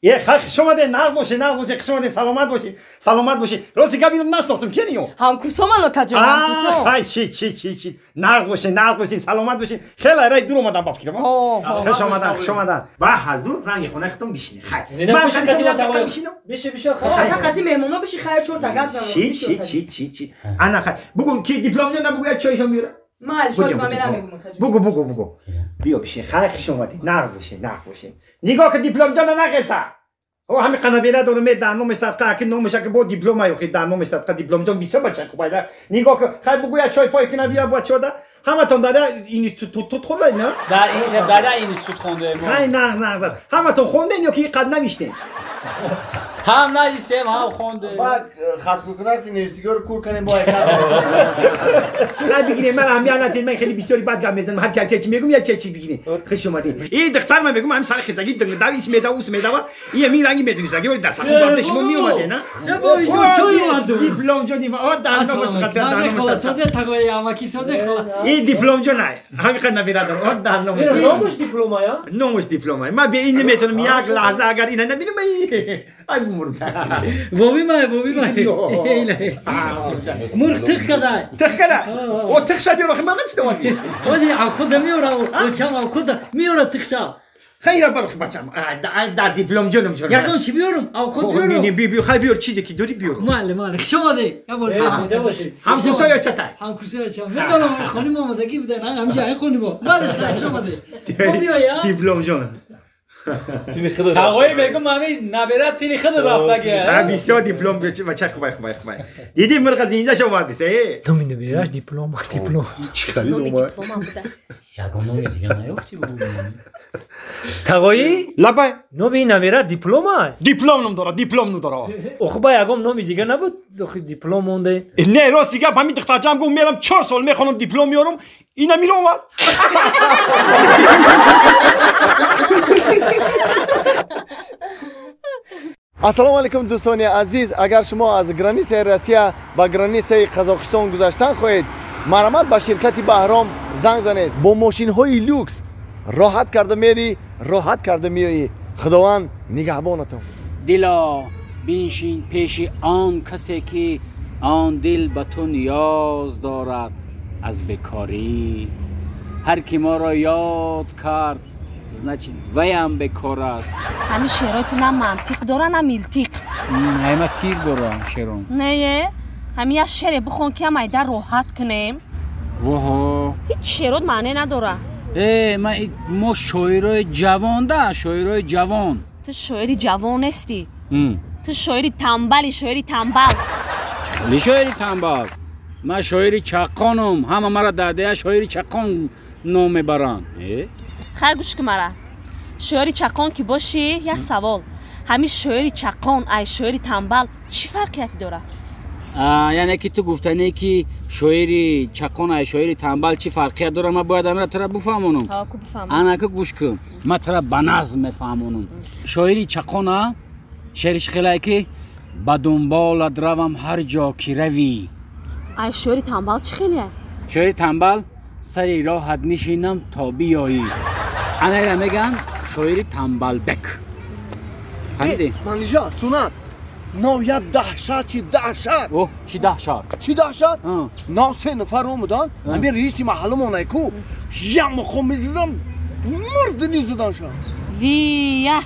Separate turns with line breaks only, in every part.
Е, хуш омадед, нағз бошед, нағз бошед, хуш омадед, саломат бошед, саломат бошед. Рости гап, инам нашнохтум, ки ниё?
Ҳамкурсоман, окаҷон, ҳамкурсом.
Хай, чи, чи, чи, чи. Нағз бошед, нағз бошед, саломат бошед. Хеле рай дур омадам ба фикрам. Хуш омадан, хуш омадан. Ба ҳазур ранги хонаи худтон бишинед. Хай. Ман қати бишинам?
Биши, биши,
хай. Қати меҳмоно биши, хай, чорта гап занам.
Чи, чи, чи, чи, чи. Ана хай. Бугу ки диплом ҷон набугу, як чойшон биёра.
Майли, шоз ман мерам мегум.
Бугу, бугу, бугу. Биё бишин. Хай, хуш омадед. Нағз бошед, нағз бошед. Нигоҳ ки диплом ҷона нағелта. О, ҳами қанабера дорам, ме дар номи садқа, ки номи шаки бо диплома ёхи дар номи садқа диплом ҷон бисёр бача хубайда. Нигоҳ ки хай бугу як чой пой кина бия бачода. Ҳаматон дар институт хондаед, на?
Дар дар институт хондаем.
Хай, нағз, нағз. Ҳаматон хондем ё ки қад навиштем?
Ҳам нависем, ҳам хондем.
Ба хаткуркунак нависигор кур канем бо айсар.
Хай бигирем, ман ҳам янатин, ман хеле бисёри бад гап мезанам, ҳар чи чи мегум, я чи чи бигирем. Хуш омадед. Ин духтар ман мегум, ҳам сари хизаги дав ис медав, ус медава, ин ҳамин ранги медонистаги, вале дар сахун барда шумо меомаде, на?
Э, бо ижо чой омадум.
Диплом ҷон, о, дар номи садқа, дар номи
хола
садқа.
Созе тағои амаки созе хола.
Ин диплом ҷон ай, ҳамин қад набира дорам, о, дар номи
Э, номуш диплома я?
Номуш диплома. Ман бе ин наметавонам як лаҳза, агар ина набинам, ман ай бумурм.
Вови май, вови май. Мурғ тих кадай.
Тих када? О, тих ша биёр, охи ман чӣ даводи?
Ози ав худа меора, очам ав худа меора тихша.
Хайра бар бачам. Дар диплом ҷонам ҷон.
Ягон чӣ биёрум? Ав худ биёрум.
Не, би, би, хай биёр, чизе ки дорӣ биёр.
Майли, майли. Хуш омадед. Я бор.
Зинда бошед.
Ҳамкурсо ё чатай?
Ҳамкурсо ё чам. Медонам, хоним омадагӣ будан, ҳамҷа ай хонимо. Малиш, хуш омадед. Биё я.
Диплом ҷон.
Сини худа.
Тағои мегум, ҳамин набера сини худа рафтаги.
Ҳа, бисёр диплом бача хубай, хубай, хубай. Дидӣ, мирға зинда шомадис, э?
Номи набераш диплом, диплом.
Чӣ харид
Номи
омад?
дипломам буда.
Ягон номи дига наёфтӣ бу.
Тағоӣ?
Лабай.
Номи ин набера диплома?
Диплом ном дора, диплом ном дора.
Охи ба ягон номи дига набуд, охи диплом монде.
Не, рости гап, ҳамин духтарчаам гуфт, мерам 4 сол мехонам, диплом меорам, ина миро овард.
Ассалому алайкум, дӯстони азиз. Агар шумо аз границаи Россия ба границаи Қазоқистон гузаштан хоҳед, марҳамат, ба ширкати Баҳром занг занед. Бо мошинҳои люкс роҳат карда мери, роҳат карда меоӣ. Худованд нигаҳбонатон.
Дило, биншин пеши он касе ки он дил ба ту ниёз дорад аз бекорӣ. Ҳар ки моро ёд кард, значит, ваям бекор аст.
Ҳамин шеърои ту на мантиқ дора, на милтиқ.
Ҳама тир дорам шеъром.
Не, ҳамин як шеъре бихон, ки ҳамайда роҳат кунем.
Воҳо.
Ҳеҷ шеърот маъне надора.
Э, ман мо шоирои ҷавон да, шоирои ҷавон.
Ту шоири ҷавон нестӣ, ту шоири тамбали, шоири тамбал.
Хеле шоири тамбал? Ман шоири чаққонум, ҳама мара дар дея шоири чаққон ном мебаранд. Э?
Хай, гӯш ки мара. Шоири чаққон ки бошӣ, як савол: ҳамин шоири чаққон ай шоири тамбал чӣ фарқияте дора?
Яъне ки ту гуфтанӣ ки шоири чаққон ай шоири тамбал чӣ фарқият дора, ман бояд амира тура буфаҳмонам.
Ҳа, ку бифаҳмон.
Анака, гӯш кун, ман тура ба назм мефаҳмонам. Шоири чаққона шеъриш хелае ки ба дунболат равам ҳар ҷо ки равӣ.
Ай шоири тамбал чӣ хеле?
Шоири тамбал: сари роҳат нишинам то биёӣ. Анаира мегӯянд шоири тамбалбек. Фаҳмидӣ?
Манижа, сунат нав, як даҳшат, чи даҳшат!
О, чӣ даҳшат?
Чӣ даҳшат! Нав се нафар омадан, ҳамин раиси маҳалламонай ку, як мухом мезадам, мурдини заданша.
Вия,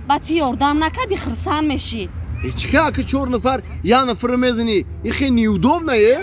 ба ту ёрдам накарди, хирсанд мешид.
Чӣ ка, ки чор нафар як нафарро мезанӣ, и хе неудобно, е.